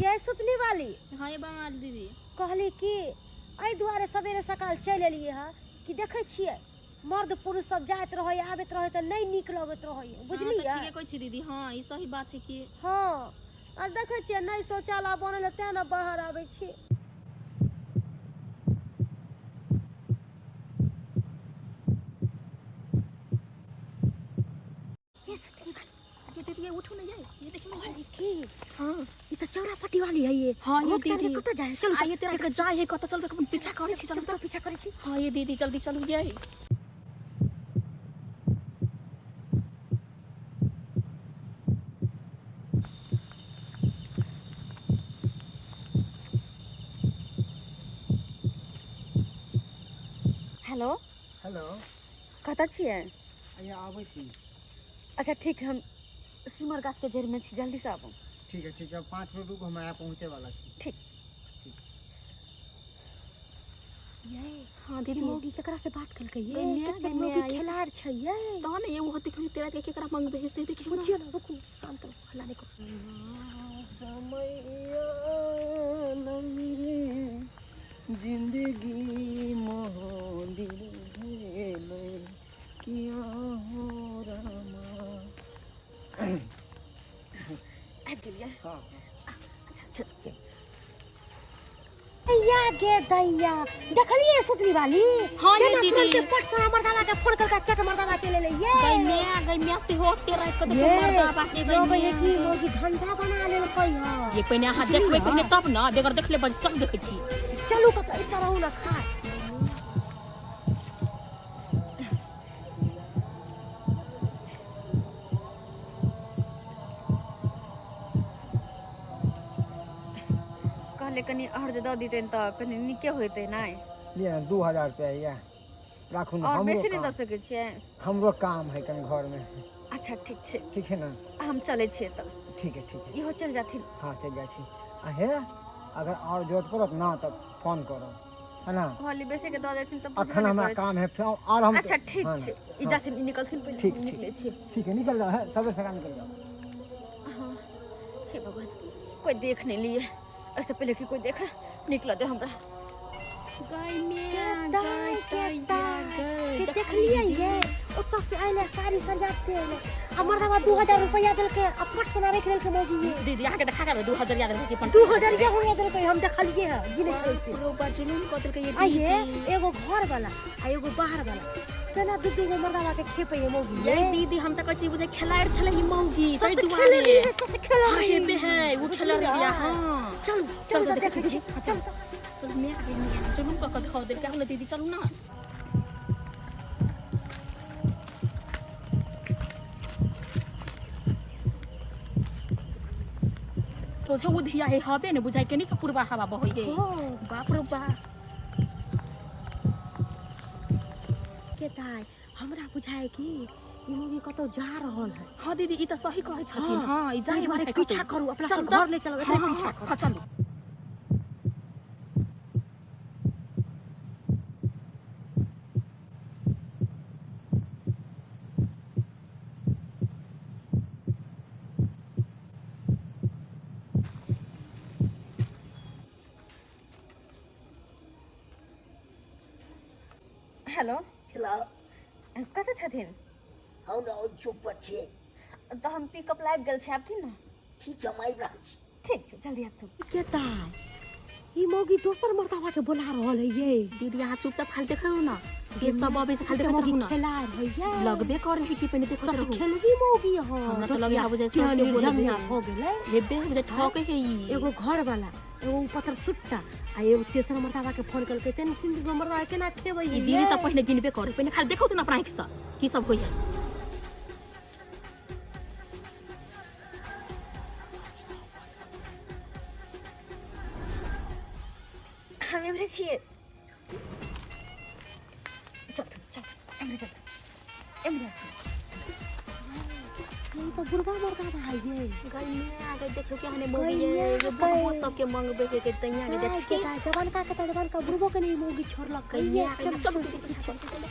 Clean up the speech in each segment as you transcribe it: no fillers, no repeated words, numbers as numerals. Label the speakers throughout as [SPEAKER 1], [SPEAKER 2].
[SPEAKER 1] ये सुतनी वाली।
[SPEAKER 2] हाँ ये बंगाल दीदी।
[SPEAKER 1] कहली कि एहि दुआरे सवेरे सकाल चलि एलियै हँ कि देखै छियै मर्द पुरुष सब जाइत रहै आबैत रहै तऽ नहि नीक लगैत रहै, बुझलियै?
[SPEAKER 2] हाँ, तऽ ठीके कहै छी दीदी। हाँ, ई सही बात है कि।
[SPEAKER 1] हाँ, आ देखै छियै नहि शौचालय बनल है तेँ ने बाहर आबै छी। ये सुतनी वाली।
[SPEAKER 2] ये दीदी, ये उठू ना, ये देखी ना।
[SPEAKER 1] कहली की
[SPEAKER 2] हाँ,
[SPEAKER 1] ई तऽ चौरा पट्टी वाली है ये।
[SPEAKER 2] हाँ, ये
[SPEAKER 1] घोघ तान के
[SPEAKER 2] दीदी।
[SPEAKER 1] कतऽ जाए? चलू।
[SPEAKER 2] आ ये तेरा के जाय है कतऽ? चल तऽ पीछा करै छी, चलू।
[SPEAKER 1] तऽ पीछा करै छी।
[SPEAKER 2] हाँ ये दीदी, जल्दी चलू ये।
[SPEAKER 3] हेलो।
[SPEAKER 4] हेलो।
[SPEAKER 3] कतऽ छियै?
[SPEAKER 4] अइया आबै छी।
[SPEAKER 3] अच्छा ठीक है, हम सिमर गाछके जड़िमे छी, जल्दीसँ आबू।
[SPEAKER 4] ठीक है, ठीक है, 5 मिनट रुकू, हम आया पहुँचे वाला छी।
[SPEAKER 3] ठीक।
[SPEAKER 1] ये
[SPEAKER 2] हाँ
[SPEAKER 1] ई
[SPEAKER 2] दीदी।
[SPEAKER 1] मौगी केकरा से बात केलकै ये?
[SPEAKER 2] गै माय,
[SPEAKER 1] कतेक
[SPEAKER 2] गै
[SPEAKER 1] मौगी
[SPEAKER 2] माय।
[SPEAKER 1] खेलाड़ छै ये।
[SPEAKER 2] तहन ये ओ देखियौ तेरा के केकरा मंगबै है से देखियौ ना।
[SPEAKER 1] बुझियौ ने, रुकू, शांत रहू, हल्ला नहि करू।
[SPEAKER 4] समय रे जिंदगी मोहदिर भेलै किया हो रामा।
[SPEAKER 3] आबि गेलियै?
[SPEAKER 4] हाँ।
[SPEAKER 3] अच्छा, चल।
[SPEAKER 1] दैया गे दैया, देखलिए सुतरी वाली?
[SPEAKER 2] हाँ, ये
[SPEAKER 1] केना
[SPEAKER 2] दीदी।
[SPEAKER 1] तुरंते पट से मर्दाना के फोन करके चट मर्दाना चले ले ये।
[SPEAKER 2] गै माय, गै माय, से हो तेरा के देखियौ
[SPEAKER 1] ये
[SPEAKER 2] मर्दाबा के, गै
[SPEAKER 1] लगै है
[SPEAKER 2] माय।
[SPEAKER 1] कि मौगी धंधा बना लेलकै हँ।
[SPEAKER 2] ये पहिने अहाँ देखबै पहिने तब ने, बगैर देखले बस चल देखै छी।
[SPEAKER 1] चलू कतऽ, एतऽ रहू ने खा।
[SPEAKER 3] कहले कनि आओर जे दऽ दितनि तऽ कनि नीके होइतै नहि?
[SPEAKER 4] लिअ, 2000 रुपया यऽ, राखू ने।
[SPEAKER 3] आओर
[SPEAKER 4] हमरो
[SPEAKER 3] बेसी नहि दऽ
[SPEAKER 4] काम
[SPEAKER 3] सकै छियै?
[SPEAKER 4] हमरो काम है कनि घरमे।
[SPEAKER 3] अच्छा, ठीक छै।
[SPEAKER 4] ठीक है ने?
[SPEAKER 3] हम चलै छियै तऽ।
[SPEAKER 4] ठीक है, ठीक है।
[SPEAKER 3] इहो चलि जाथिन।
[SPEAKER 4] हाँ, चलि जाइ छी। आ हे, अगर आओर जरूरत पड़त ना तऽ फोन करब, है ना?
[SPEAKER 3] कहली बेसी के दऽ देथिन तऽ बुझबे
[SPEAKER 4] अखन
[SPEAKER 3] नहि
[SPEAKER 4] हमरा
[SPEAKER 3] करै
[SPEAKER 4] काम है फेर आओर हम।
[SPEAKER 3] अच्छा, ठीक
[SPEAKER 4] हाँ,
[SPEAKER 3] छै। ई
[SPEAKER 4] हाँ।
[SPEAKER 3] जाथिन, ई निकलथिन पहिले।
[SPEAKER 4] ठीक,
[SPEAKER 3] हम
[SPEAKER 4] ठीक।
[SPEAKER 3] निकलै छियै।
[SPEAKER 4] ठीक है, निकल जाओ है, सवेरे सकाल निकल जाओ।
[SPEAKER 3] हाँ, हे भगवान, कोई देख नहीं लिए, ऐसे पहले कि कोई देखे, निकल दे हमरा।
[SPEAKER 2] गै माय,
[SPEAKER 1] दाइ
[SPEAKER 2] गै
[SPEAKER 1] के
[SPEAKER 2] दैया,
[SPEAKER 1] दाइ
[SPEAKER 2] गै
[SPEAKER 1] के देखलियै ये, ओतऽ से अयलै साड़ी सरियाते अयलै आ मर्दाबा 2000 रुपया देलकै आ पट सना राखि लेलकै मौगी ये।
[SPEAKER 2] दीदी, अहाँके देखा के 2000 याद रहै कि
[SPEAKER 1] 2000 ये हुआ देलकै, हम देखलियै हँ, गिने छलै से।
[SPEAKER 2] बाप रो बा, जुलुम कऽ देलकै ये।
[SPEAKER 1] आ ये
[SPEAKER 2] दीदी।
[SPEAKER 1] एगो घर वाला आ एगो बाहर वाला, तेना दू दू गो मर्दाबा के खेपै ये मौगी
[SPEAKER 2] ये दीदी, हम तऽ कहै छी बुझै खेलाड़ छलै ई मौगी।
[SPEAKER 1] सब
[SPEAKER 2] ताहि
[SPEAKER 1] तऽ
[SPEAKER 2] दुआरे
[SPEAKER 1] खेले रही, सब तऽ खेले
[SPEAKER 2] हाँ
[SPEAKER 1] रही।
[SPEAKER 2] हेबे है ओ खेला रही। हाँ।
[SPEAKER 1] चलू।
[SPEAKER 2] चल।
[SPEAKER 1] चलू
[SPEAKER 2] तऽ
[SPEAKER 1] तऽ
[SPEAKER 2] देखै
[SPEAKER 1] देखै
[SPEAKER 2] छी।
[SPEAKER 1] छी, चलू तऽ।
[SPEAKER 2] चलू माय गे माय, जुलुम कऽ कऽ धऽ देलकै। हम दीदी, चलू ना। तो छै ओ धिया है हबे ने बुझाइ केनी से पूर्वा हवा बहै है।
[SPEAKER 1] हाँ।
[SPEAKER 2] बाप रे बाप।
[SPEAKER 1] के दाइ, हमरा बुझाय कि ई मौगी कतौ जा रहल है।
[SPEAKER 2] हाँ दीदी, ई तऽ सही कहै छथिन। हाँ, ई
[SPEAKER 1] ताहि
[SPEAKER 2] जाए
[SPEAKER 1] दुआरे
[SPEAKER 2] बुझाइ
[SPEAKER 1] पीछा
[SPEAKER 2] कतौ।
[SPEAKER 1] करू अपना
[SPEAKER 2] चलू
[SPEAKER 1] सब
[SPEAKER 2] तऽ।
[SPEAKER 1] घर ले चलब।
[SPEAKER 2] हाँ
[SPEAKER 1] एकरा
[SPEAKER 2] हाँ।
[SPEAKER 1] पीछा
[SPEAKER 2] हाँ
[SPEAKER 1] करू।
[SPEAKER 2] हाँ, चलू।
[SPEAKER 3] हेलो।
[SPEAKER 5] हेलो।
[SPEAKER 3] कतऽ छथिन?
[SPEAKER 5] हम ने ओहि चौक पर छियै।
[SPEAKER 3] तऽ हम पिकअप लाबि गेल छी, आबथिन ने।
[SPEAKER 5] ठीक छै, हम आबि रहल छी।
[SPEAKER 3] ठीक छै, जल्दी आबथुन।
[SPEAKER 1] के दाइ, ई मौगी दोसर मर्दाबा के बोला रहल है ये।
[SPEAKER 2] दीदी, अहाँ चुपचाप खाली देखू ना के सब अबै छै, खाली
[SPEAKER 1] के
[SPEAKER 2] देखैत
[SPEAKER 1] मौगी
[SPEAKER 2] रहू ना।
[SPEAKER 1] खेलाड़ है ये।
[SPEAKER 2] लगबे करे है कि पहिने देखैत
[SPEAKER 1] सब
[SPEAKER 2] रहू।
[SPEAKER 1] खेलबी मौगी हो।
[SPEAKER 2] हमरा तऽ लगे है बुझाइ सबके बोलबे।
[SPEAKER 1] निर्जमिया हो गेलै।
[SPEAKER 2] हेबे है बुझाइ, ठके है ई।
[SPEAKER 1] एगो घर वाला, एगो पत्थर सुट्टा आ एगो तेसर मर्दाबा के फोन केलकै, तेन तीन गो मर्दाबा केना खेबै
[SPEAKER 2] ई
[SPEAKER 1] ये?
[SPEAKER 2] दीदी तऽ पहिने गिनबे करे, पहिने खाली देखू तऽ अपना आँखि से की सब होइया।
[SPEAKER 3] हम एम्हरे छियै, चलथुन चलथुन, एम्हरे चलथुन, एम्हरे आबथुन।
[SPEAKER 1] ई तऽ बुढ़वा मर्दाबा है ये।
[SPEAKER 2] गै माय गै, देखियौ केहने मौगी ये।
[SPEAKER 1] गै
[SPEAKER 2] ये बुढ़बो सबके मंगबे है के तैया के
[SPEAKER 1] दाइ
[SPEAKER 2] देखी।
[SPEAKER 1] के दाइ, जवानका के तऽ जवानका, बुढ़बो के नहीं मौगी छोड़लक
[SPEAKER 2] गै
[SPEAKER 1] ये।
[SPEAKER 2] माय गै, चलू दीदी, पीछा चलू, चलू।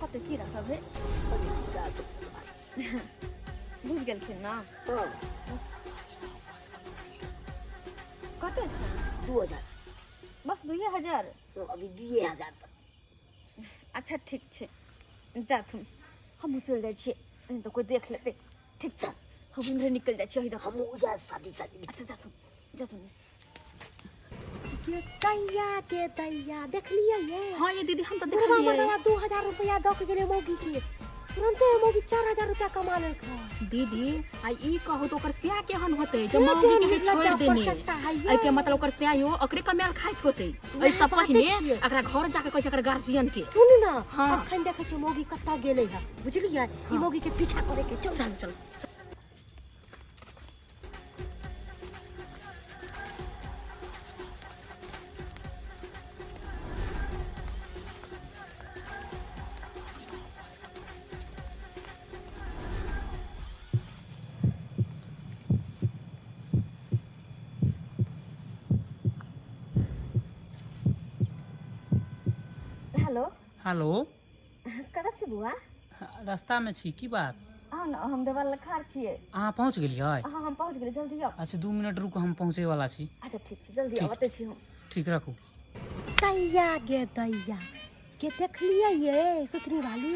[SPEAKER 3] कते कीड़ा सब है।
[SPEAKER 5] टीका सब।
[SPEAKER 3] बुझि गेलखिन ना।
[SPEAKER 5] हाँ।
[SPEAKER 3] कते छै?
[SPEAKER 5] 2000।
[SPEAKER 3] बस 2000?
[SPEAKER 5] तो अभी 2000 पर।
[SPEAKER 3] अच्छा ठीक छै, जाथुन, हमहूँ चलि जाइ छियै, नहि तऽ कोइ देख लेतै। ठीक छै, हम उम्हरे निकलि जाइ छियै।
[SPEAKER 5] हमहूँ उएह शादी शादी।
[SPEAKER 3] अच्छा जाथुन जाथुन।
[SPEAKER 1] के दैया के दैया, देखलियै ये?
[SPEAKER 2] हाँ ये दीदी, हम तऽ
[SPEAKER 1] बुढ़वा
[SPEAKER 2] देखलियै।
[SPEAKER 1] मर्दवा 2000 रुपया दऽ के गेलै मौगी के, तुरंते मौगी 4000 रुपया कमा लेलकै।
[SPEAKER 2] दीदी, आ ई कहू तऽ ओकर स्या केहन होतै जे
[SPEAKER 1] से
[SPEAKER 2] मौगी के
[SPEAKER 1] केहन
[SPEAKER 2] है छोड़ि
[SPEAKER 1] लज्जा
[SPEAKER 2] देने?
[SPEAKER 1] परचट्टा है ये।
[SPEAKER 2] एहिके मतलब ओकर स्या यो ओकरे कमायल खाइत होतै।
[SPEAKER 1] वएह
[SPEAKER 2] एहिसँ
[SPEAKER 1] बाते
[SPEAKER 2] पहिने
[SPEAKER 1] छियै।
[SPEAKER 2] एकरा घर जाके कहै छै एकर गार्जियन के।
[SPEAKER 1] सुनू ना।
[SPEAKER 2] हाँ।
[SPEAKER 1] अखन देखै छियै मौगी कतऽ गेलै है, बुझलियै? ई मौगी के पीछा करे के चल।
[SPEAKER 2] चल चल।
[SPEAKER 3] हेलो।
[SPEAKER 6] हेलो।
[SPEAKER 3] कतऽ छी बुआ?
[SPEAKER 6] रास्तामे छी, की बात?
[SPEAKER 3] आउ ने, हम देवाल लग खाड़ छियै।
[SPEAKER 6] अहाँ पहुँच गेलियै?
[SPEAKER 3] हाँ, हम पहुँच गेलियै, जल्दी आउ।
[SPEAKER 6] अच्छा, 2 मिनट रुकू, हम पहुँचैवला छी।
[SPEAKER 3] अच्छा ठीक छै, जल्दी आउ,
[SPEAKER 6] ठीक।
[SPEAKER 3] अतै छी हम।
[SPEAKER 6] ठीक, राखू।
[SPEAKER 1] दैया गे दैया, के देखलियै ये सुथनी वाली?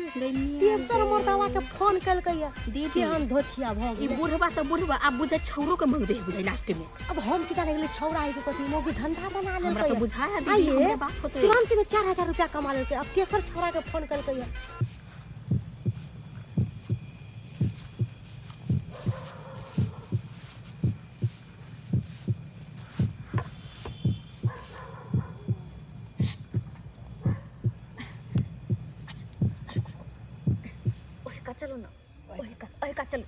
[SPEAKER 1] तेसर मर्दवा के फोन केलकै ये।
[SPEAKER 2] दीदी,
[SPEAKER 1] केहन धोछिया भऽ
[SPEAKER 2] ई
[SPEAKER 1] गेलै।
[SPEAKER 2] बुढ़वा तऽ बुढ़वा, आब बुझाइ छौरो के मंगबे है बुझाइ लास्ट में।
[SPEAKER 1] अब हम की जाने गेलै छौड़ा है कि कथी, मौगी धंधा बना
[SPEAKER 2] हमरा
[SPEAKER 1] लेलकै
[SPEAKER 2] तऽ
[SPEAKER 1] ये।
[SPEAKER 2] बुझाइ है दीदी,
[SPEAKER 1] आइये,
[SPEAKER 2] हमरे बाप होतै।
[SPEAKER 1] तुरंत में 4000 रुपया कमा लेलकै, अब तेसर छौड़ा के फोन केलकै ये।
[SPEAKER 3] ओहि का चलू ना, ओहि का, ओहि का चलू।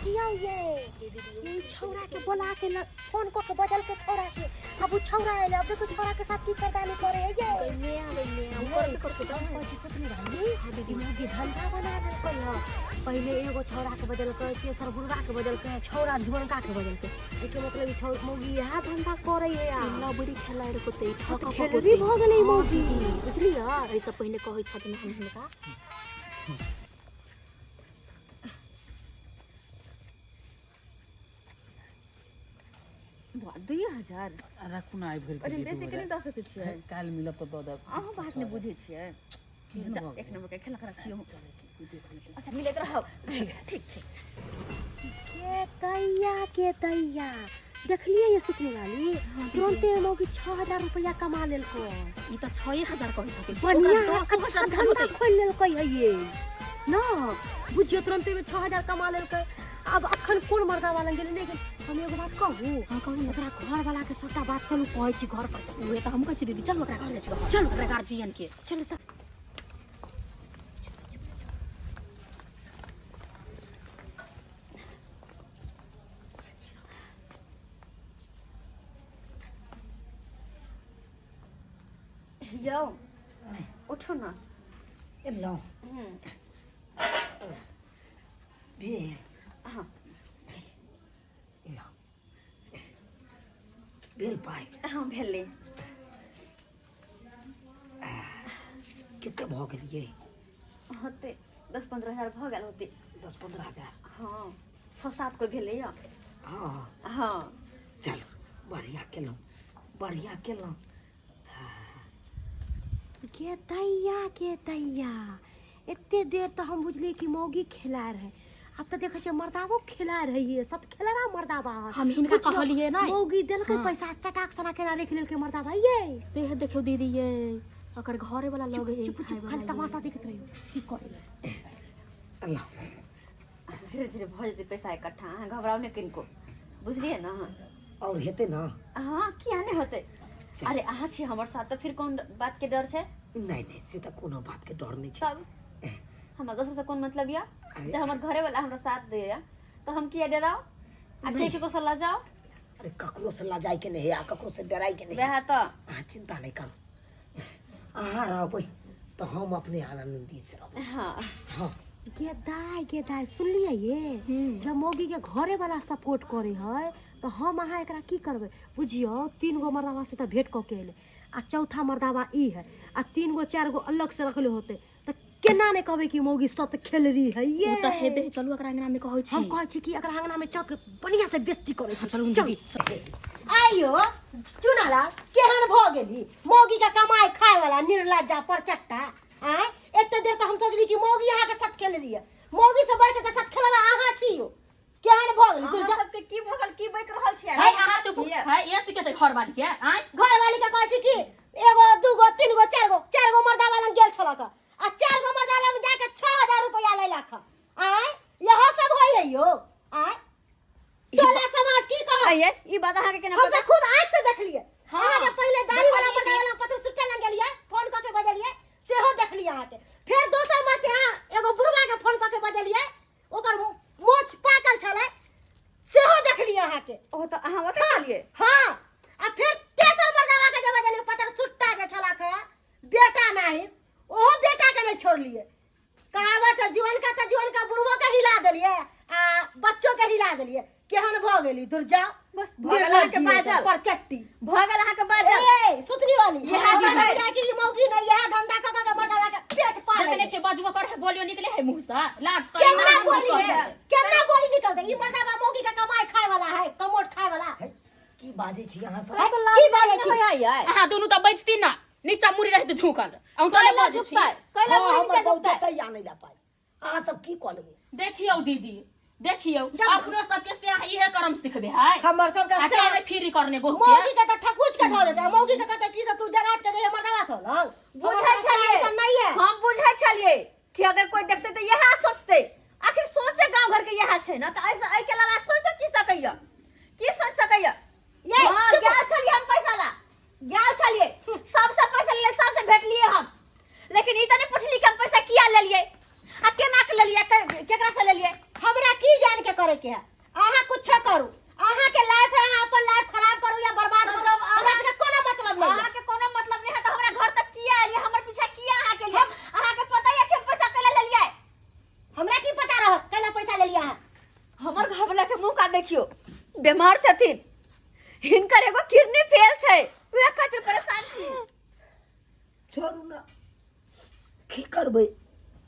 [SPEAKER 1] किया ये ई छौड़ा के बोला के फोन कऽ के बजल के छौड़ा के, अब उ छौड़ा एलै, अब देखो छौड़ा के साथ की करदानी करे है ये। दीदी मौगी धंधा बना देलकै हँ। पहिले एगो छौड़ा के बजलकै, तेसर बुढ़वा के बजलकै, छौड़ा जुअनका के बजलकै। एहिके मतलब ई छौ मौगी इएह धंधा करे है यार।
[SPEAKER 2] लबड़ी खेलाइ होतै।
[SPEAKER 1] सत खेलबी भऽ गेलै ई मौगी, बुझलियै?
[SPEAKER 2] एहिसँ पहिने कहै छथिन हम हिनका।
[SPEAKER 3] बुआ, 2000।
[SPEAKER 6] राखू ने, आइ भरि
[SPEAKER 3] अरे बेसी के नहि दऽ सकै छियै?
[SPEAKER 6] काल्हि मिलब तऽ दऽ देब।
[SPEAKER 3] अहूँ बात नहि बुझै छियै।
[SPEAKER 6] केहन
[SPEAKER 3] जा,
[SPEAKER 6] भऽ
[SPEAKER 3] एक
[SPEAKER 6] गेलै?
[SPEAKER 3] नम्बर के खेला करा छियै अहूँ। अच्छा, मिलैत रहब, ठीक छै।
[SPEAKER 1] के दैया के दैया, देखलियै ये सुतनी वाली? तुरंते मौगी 6000 रुपया कमा लेलको।
[SPEAKER 2] ई तऽ 6000 कहै छथिन।
[SPEAKER 1] बढ़िया।
[SPEAKER 2] ओकरा 10,000
[SPEAKER 1] अच्छा
[SPEAKER 2] भेल
[SPEAKER 1] धंधा
[SPEAKER 2] होतै।
[SPEAKER 1] खोलि लेलकै है ये न, बुझियौ तुरंते में 6000 कमा लेलकै। अब अखन कोन मर्दावा लग गेलै नहि गेलै। हम एगो बात कहू?
[SPEAKER 2] हाँ, कहू ने।
[SPEAKER 1] ओकरा घर वाला के सबटा बात चलू कहै छी, घर पर चलू।
[SPEAKER 2] उहे तऽ हम कहै छी दीदी, चलू ओकरा घर जाइ छी।
[SPEAKER 1] चलू।
[SPEAKER 2] ओकरा गार्जियन के।
[SPEAKER 1] चलू तऽ।
[SPEAKER 3] यौ, उठू ना।
[SPEAKER 5] एलहुँ भेल?
[SPEAKER 3] हाँ।
[SPEAKER 5] एलहुँ भेल पाइ?
[SPEAKER 3] हाँ, भेलै।
[SPEAKER 5] कते भऽ गेलियै?
[SPEAKER 3] होतै 10-15 हजार भऽ गेल होतै।
[SPEAKER 5] 10-15 हजार?
[SPEAKER 3] हाँ, 6-7 कोइ भेलै यऽ।
[SPEAKER 5] हँ।
[SPEAKER 3] हाँ।
[SPEAKER 5] चलू, बढ़िआँ केलहुँ, बढ़िआँ केलहुँ।
[SPEAKER 1] के दैया के दैया, एते देर तऽ हम बुझलियै कि मौगी खेला रहै, आब तऽ देखै छियै मर्दाबो खेला रहै ये। सब खेलरा मर्दाबा है।
[SPEAKER 2] हम हिनका
[SPEAKER 1] बुझियौ,
[SPEAKER 2] कहलियै नहि।
[SPEAKER 1] मौगी देलकै
[SPEAKER 2] हाँ।
[SPEAKER 1] पैसा, चटाक सना केना राखि लेलकै मर्दाबा ये।
[SPEAKER 2] से देखियौ दीदी, ये ओकर घरे वाला लगे है।
[SPEAKER 1] चुप
[SPEAKER 2] खाय
[SPEAKER 1] चुप, खाली
[SPEAKER 2] वाला।
[SPEAKER 1] तमाशा देखैत रहियौ की करे।
[SPEAKER 5] अल्लाह।
[SPEAKER 3] धीरे धीरे भऽ जेतै पैसा इकट्ठा, अहाँ घबराउ नहि किनको, बुझलियै ने?
[SPEAKER 5] आओर हेतै ने?
[SPEAKER 3] हाँ, किया नहि होतै? अरे अहाँ छी हमर साथ तऽ फिर कोन बातके डर छै?
[SPEAKER 5] नहि नहि, से तऽ कोनो बातके डर नहि छै।
[SPEAKER 3] तब हमरा दोसर से कोन मतलब यऽ?
[SPEAKER 5] अरे।
[SPEAKER 3] जब हमर घरे वाला हमरा साथ दैया तऽ हम किया डराउ आ जे केकरो से लजाउ?
[SPEAKER 5] अरे ककरो से लजाइके नहि है आ ककरो से डराइके नहि है।
[SPEAKER 3] वएह तऽ।
[SPEAKER 5] अहाँ चिन्ता नहि करू, अहाँ रहबै तऽ हम अपने आनन्दित से रहबै।
[SPEAKER 3] हाँ।
[SPEAKER 5] हाँ।
[SPEAKER 1] गे दाय गे दाय, सुनलियै ये? जब मौगी के घरे वाला सपोर्ट करे है तऽ हम अहाँ एकरा की करबै? बुझियौ, तीन गो मर्दाबा से तऽ भेंट कऽ के एलै आ चौथा मर्दाबा ई है, आ तीन गो चारि गो अलग से रखले होतै तऽ केना नहि कहबै कि मौगी सत खेलरी है ये
[SPEAKER 2] ओ तऽ हेबे है, चलू एकरा अंगना में कहै छी
[SPEAKER 1] हम कहै छी कि एकरा अंगना में चल के बढ़िया से बेइज्जती करै छी।
[SPEAKER 2] चलू दीदी
[SPEAKER 1] आइयो चुनालाल केहन भऽ गेली मौगी के कमाई खाए वाला निर्लज्जा परचट्टा आँय एते देर तऽ हम सोचली कि मौगी अहाँके साथ खेल रही है मौगी से बढ़ के तऽ साथ खेलला अहाँ छी यौ केहन भऽ गेली
[SPEAKER 3] अहाँ सबके की भऽ गेल की बकि रहल छियै
[SPEAKER 2] है अहाँ चुप है ये सिखेतै घर वाली के आँय
[SPEAKER 1] घर वाली के कहै छी कि एगो दूगो तीन गो चारि गो चारि गो मर्दा वाला गेल छलक आ चारि गो मर्दा लग जाके 6000 रुपया लेलक आँय इहो सब होइ है यौ आँय टोला समाज की कहत
[SPEAKER 3] आइए ई बात अहाँके केना
[SPEAKER 1] हम
[SPEAKER 3] पता
[SPEAKER 1] सब खुद आँख से देखलिए
[SPEAKER 2] हाँ।
[SPEAKER 1] अहाँ के पहिले दाढ़ी वाला
[SPEAKER 2] देखलियै।
[SPEAKER 1] मर्दा वाला पत्र सुट्टा लग गेलिए फोन कऽ के बजलिए सेहो देखलिए अहाँ के फेर दोसर मरते अहाँ एगो बुढ़वा के फोन कऽ के बजलिए ओकर मोछ पाकल छलै सेहो देखलिए अहाँ के
[SPEAKER 3] ओ तऽ अहाँ ओतऽ छलियै
[SPEAKER 1] हाँ आ फेर तेसर मर्दावा के जे बजलिए पत्र सुट्टा के छलक हँ, बेटा नाही ओहो बेटा के नहीं छोड़लिए कहावत है जुअन का तऽ जुअन का बुढ़बो के हिला देलिए आ बच्चो के हिला देलिए केहन भऽ गेली दुर्जा
[SPEAKER 3] बस भऽ गेल अहाँके बाजल।
[SPEAKER 1] परचट्टी
[SPEAKER 3] भऽ गेल अहाँके बाजल
[SPEAKER 1] ए सुतरी वाली
[SPEAKER 3] इएह
[SPEAKER 1] हमरा
[SPEAKER 3] बात है।
[SPEAKER 1] बुझाय कि ई मौगी नहीं इएह धंधा कऽ कऽ के मर्दावा के पेट पालै
[SPEAKER 2] देखने छियै बजबो करे है बोलियो निकले है मुँह से लाज तऽ
[SPEAKER 1] केना
[SPEAKER 2] इमान
[SPEAKER 1] बोली
[SPEAKER 2] निकल
[SPEAKER 1] है केना बोली निकलते ई मर्दावा मौगी के कमाई खाए वाला है कमोट खाए वाला
[SPEAKER 5] है, की बाजै छी अहाँ सब
[SPEAKER 1] की बाजै छी
[SPEAKER 3] आइए
[SPEAKER 2] अहाँ दुनू तऽ बजती ना नीचा मुड़ी रहत झुकल अहूँ तऽ नहि
[SPEAKER 3] कैला
[SPEAKER 2] बजै छी
[SPEAKER 3] झुकतै कैला
[SPEAKER 5] हँ,
[SPEAKER 3] मुड़ी
[SPEAKER 5] हमर
[SPEAKER 3] नीचा
[SPEAKER 5] बहुते
[SPEAKER 3] झुकतै
[SPEAKER 5] तैयार नहि लए पाइ अहाँ सब की कऽ लेबै
[SPEAKER 2] देखियौ दीदी देखियौ अपनो सबके से अहाँ इहे करम सिखबे है
[SPEAKER 1] हमर सबके
[SPEAKER 2] आ
[SPEAKER 1] से
[SPEAKER 2] के फ्री करने बहु के
[SPEAKER 1] मौगी के तऽ ठकुच के धऽ देतै मौगी के कहतै की से तू जरा के दे मर्दावा सब लग
[SPEAKER 3] बुझै छलियै
[SPEAKER 1] ऐसा नहीं है
[SPEAKER 3] हम बुझै छलियै कि अगर कोई देखतै तऽ इएह सोचतै आखिर सोचे गांव घर के इएह छै ना तऽ ऐसे एहि के अलावा सोचे की सकैया की सोच सकैया
[SPEAKER 1] ये,
[SPEAKER 3] हाँ,
[SPEAKER 1] चुप।
[SPEAKER 3] गेल छलियै हम पैसा ला गेल छलियै सबसे पैसा लेलियै सबसे भेटलियै हम लेकिन ई तऽ नहि पुछली कि हम पैसा किया लेलियै आ केना के लेलियै केकरा से लेलियै
[SPEAKER 1] हमरा की जान के करे के है अहाँ कुछ करू अहाँ के लाइफ है अहाँ अपन लाइफ खराब करू या बर्बाद
[SPEAKER 3] तो
[SPEAKER 1] करू
[SPEAKER 3] जब
[SPEAKER 1] हमरा सबके कोनो मतलब नहीं है
[SPEAKER 3] अहाँ के कोनो मतलब नहीं है तो हमरा घर तक किया एलियै हमर पीछा किया अहाँ के लिए अहाँ के पता है कि हम पैसा कैला लेलियै
[SPEAKER 1] हमरा की पता रहत कैला पैसा लेलियै अहाँ
[SPEAKER 3] हमर घर वाला के मुंह का देखियो बीमार छथिन हिनकर एगो किडनी फेल छै वएह खातिर परेशान छी
[SPEAKER 5] छोड़ू ने की करबै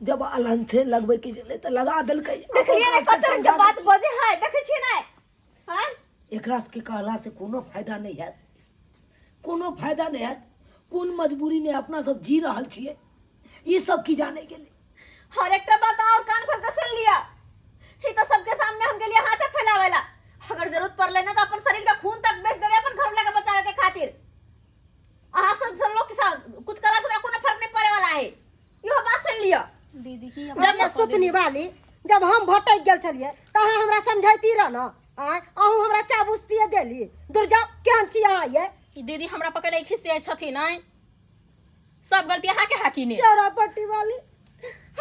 [SPEAKER 5] जब अलहन छै लगबै के छलै तऽ लगा देलकै
[SPEAKER 3] देखलियै ने कते रंग के बात बजे है देखै छियै ने आँय
[SPEAKER 5] एकरा सबके कहला से कोनो फायदा नहि हैत कोनो फायदा नहि हैत कोन मजबूरीमे अपना सब जी रहल छियै ई सब की जाने गेलै
[SPEAKER 3] और एकटा बात और कान खोल के सुन लिया ई तो सबके सामने हम गेलिए हाथे फैलावेला अगर जरूरत पड़ले ना तो अपन शरीर का खून तक बेच देबे अपन घर वाला के बचावे के खातिर अहाँ सब सब लोग के साथ कुछ करा से हमरा कोनो फर्क नहीं पड़े वाला है इहो बात सुन लियो
[SPEAKER 2] दीदी की
[SPEAKER 1] जब ये सुतनी वाली जब हम भटक गेल छलियै तऽ अहाँ हमरा समझैती रह ने आँय अहूँ हमरा चाबुस्तिए देली दूर जाओ केहन छी अहाँ ये
[SPEAKER 2] दीदी हमरा पकड़े खिसियाइ छथिन आँय सब गलती अहाँ के हाकी ने
[SPEAKER 1] चौरा पट्टी वाली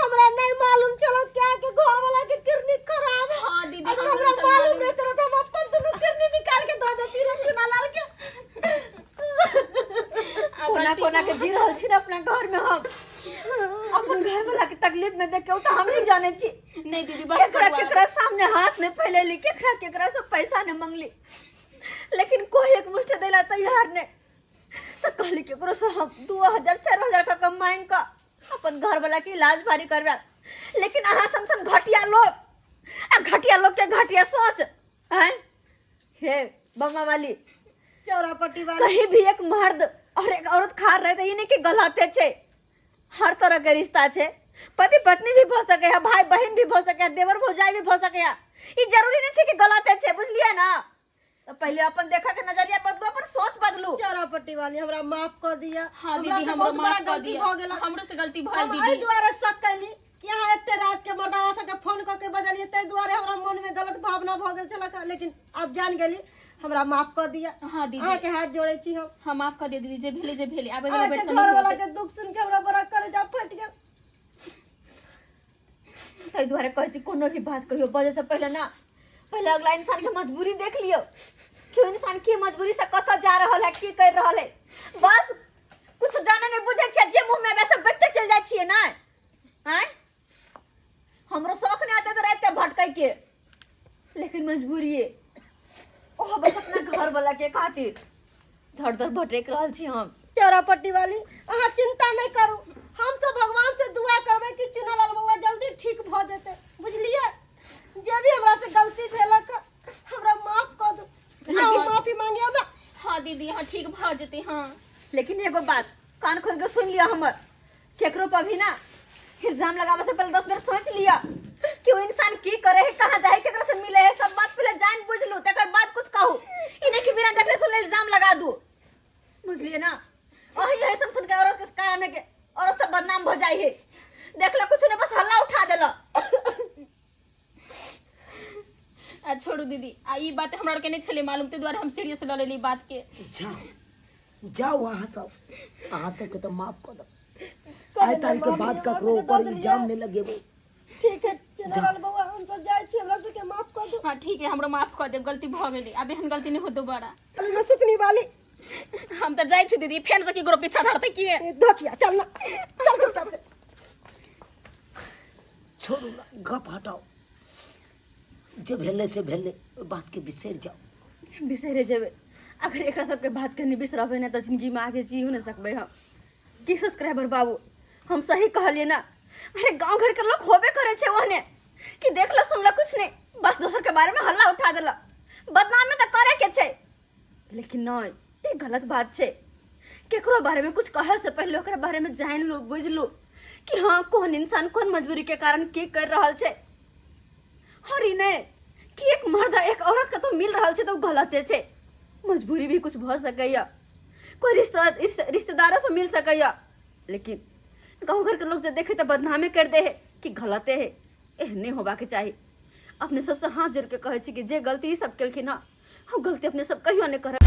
[SPEAKER 1] हमरा नहीं मालूम चलो क्या के घर वाला के किडनी खराब है
[SPEAKER 2] हाँ दीदी,
[SPEAKER 1] अगर
[SPEAKER 2] हमरो
[SPEAKER 1] हमरा
[SPEAKER 2] नहीं
[SPEAKER 1] मालूम
[SPEAKER 2] मालूम।
[SPEAKER 1] नहीं तरह तो हम अपन दोनों किडनी निकाल के दे देती रह चुनालाल के
[SPEAKER 3] कोना कोना के जी रहल छी ने अपना घर में हम अपन घर वाला के तकलीफ में देख के उ तो हम ही जाने छी
[SPEAKER 2] नहीं दीदी बस
[SPEAKER 3] केकरा
[SPEAKER 2] करू आब।
[SPEAKER 3] केकरा सामने हाथ नहीं फैलेली केकरा केकरा से पैसा नहीं मंगली लेकिन कोई एक मुश्त देला तैयार नहीं तो कहली केकरो से हम 2000 4000 का कमाइन का अपन घर वाला के इलाज भारी करबा लेकिन अहाँ सन सन घटिया लोग आ घटिया लोग के घटिया सोच हैं हे बम्मा वाली
[SPEAKER 1] चौरा पट्टी वाली
[SPEAKER 3] कहीं भी एक मर्द और एक औरत खा रहे तो ये नहीं कि गलत है हर तरह के रिश्ता छे पति पत्नी भी भ सके है भाई बहन भी भ सके है देवर भौजाई भी भ सके है ई जरूरी नहीं छे कि गलत है बुझलिए ना तो पहले अपन देखा के नजरिया बदलू अपन सोच बदलू
[SPEAKER 1] चौरा पट्टी वाली हमरा माफ कर दिया
[SPEAKER 2] हाँ
[SPEAKER 1] हमरा
[SPEAKER 2] दीदी
[SPEAKER 1] से
[SPEAKER 2] हमरो
[SPEAKER 1] बहुत बड़ा
[SPEAKER 2] माफ कर
[SPEAKER 1] गलती
[SPEAKER 2] दिया
[SPEAKER 1] भऽ गेल
[SPEAKER 2] हमरो से गलती भइल
[SPEAKER 1] हम एहि
[SPEAKER 2] दीदी
[SPEAKER 1] दुआरे शक कैली कि अहाँ एते रात के मर्दावा सबके फोन कऽ के बजलियै ताहि दुआरे हमरा मन में गलत भावना भऽ गेल छलक लेकिन आब जान गेली हमरा माफ कऽ दिया
[SPEAKER 2] हाँ दीदी
[SPEAKER 1] अहाँके हाथ जोड़ै छी हम
[SPEAKER 2] हम माफ कर दिया दीदी जे भेले जे भेले आबे वाला
[SPEAKER 1] अहाँके
[SPEAKER 2] बेर से
[SPEAKER 1] घर
[SPEAKER 2] नहीं
[SPEAKER 1] वाला
[SPEAKER 2] होतै।
[SPEAKER 1] के दुख सुन के हमरा बड़ा कलेजा फटि गेल
[SPEAKER 3] ताहि दुआरे कहै छी कोनो भी बात कहियो बजै से पहिले ना पहिले अगला इंसान के मजबूरी देख लियो कि ओ इंसान की मजबूरी से कतऽ जा रहल है की कर रहल है बस कुछ जाने नहीं बुझै छियै जे मुँह में आबै से बचते चलि जाइ छियै ना आँय हमरो शौक नहीं आते तो रात के भटकै के लेकिन मजबूरी है ओहो बस अपना घर वाला के खातिर धर धर भटक रहल छी हम।
[SPEAKER 1] चौरा पट्टी वाली अहाँ चिंता नहीं करू। हम सब भगवान से दुआ करबै कि चुनालाल बउआ जल्दी ठीक भ जेतै, बुझलियै? जे भी हमरा से गलती भेलक हमरा माफ कऽ दू। अहाँ माफी मांगियौ ना।
[SPEAKER 2] हाँ दीदी, हाँ ठीक भ जेतै। हाँ
[SPEAKER 3] लेकिन एगो बात कान खोल के सुन लिया हमर, केकरो पर भी ना इल्जाम लगावे से पहले 10 बेर सोच लिया कि वो इंसान की करे है, कहाँ जाए, केकरा से मिले है, सब बात पहले जान बुझ लू तकर बाद कुछ कहू। इन्हें कि बिना देखले सुनले इल्जाम लगा दू, बुझलिए ना? और यही सब सुन के औरत के कारण है के औरत सब बदनाम हो जाए है। देखला कुछ ने बस हल्ला उठा देला।
[SPEAKER 2] आ छोड़ू दीदी, आ ई बात हमरा के नहीं छले मालूम, ते द्वारे हम सीरियस ल लेली बात के।
[SPEAKER 5] जाओ जाओ अहाँ सब, अहाँ सबके तो माफ कर दो। आइ तारीख के बाद ककरो ऊपर इल्जाम नहीं लगेबै।
[SPEAKER 1] ठीक है चुनालाल बउआ, हम सब जाइ छी, हमरा सबके माफ कर दू।
[SPEAKER 2] हाँ ठीक है, हमरो माफ कर देब, गलती भ गेलै, आब एहन गलती नहीं हो दोबारा।
[SPEAKER 1] चल ना सुतनी वाली।
[SPEAKER 2] हम तो जाइ छी दीदी, फेन से केकरो पीछा धरतै की?
[SPEAKER 1] धोतिया चल ना, चल चुपचाप से।
[SPEAKER 5] छोड़ू ना, गप हटाओ, जे भेलै से भेलै, ओहि बातके बिसरि जाउ।
[SPEAKER 3] बिसरे जेबै अगर एकरा सबके बात के नहीं बिसरबै ना तऽ जिंदगी में आगे जी नहीं सकबै हम। की सब्सक्राइबर बाबू, हम सही कहलिए ना? अरे गांव घर के लोग होबे करे छै ओहने कि देख लो सुन लो कुछ नहीं, बस दोसर के बारे में हल्ला उठा देला, बदनामी तऽ करे के छै। लेकिन नहीं, ई गलत बात छै। केकरो बारे में कुछ कहे से पहले ओकरा बारे में जान लू, बुझ लू कि हाँ कौन इंसान कौन मजबूरी के कारण की कर रहल छै। और ई नहीं कि एक मर्द आ एक औरत के तो मिल रहल छै तऽ ओ गलते छै। मजबूरी भी कुछ भऽ सकैया, कोई रिश्तेदारों से मिल सकैया, लेकिन गाँव घर के लोग जब देखे तऽ बदनामे कर दे है कि गलते है। एहन नहीं होबाके चाही। अपने सबसे हाथ जोड़ के कहै छी कि जे गलती ई सब केलखिन हँ, हम गलती अपने सब कहियो नहीं करब।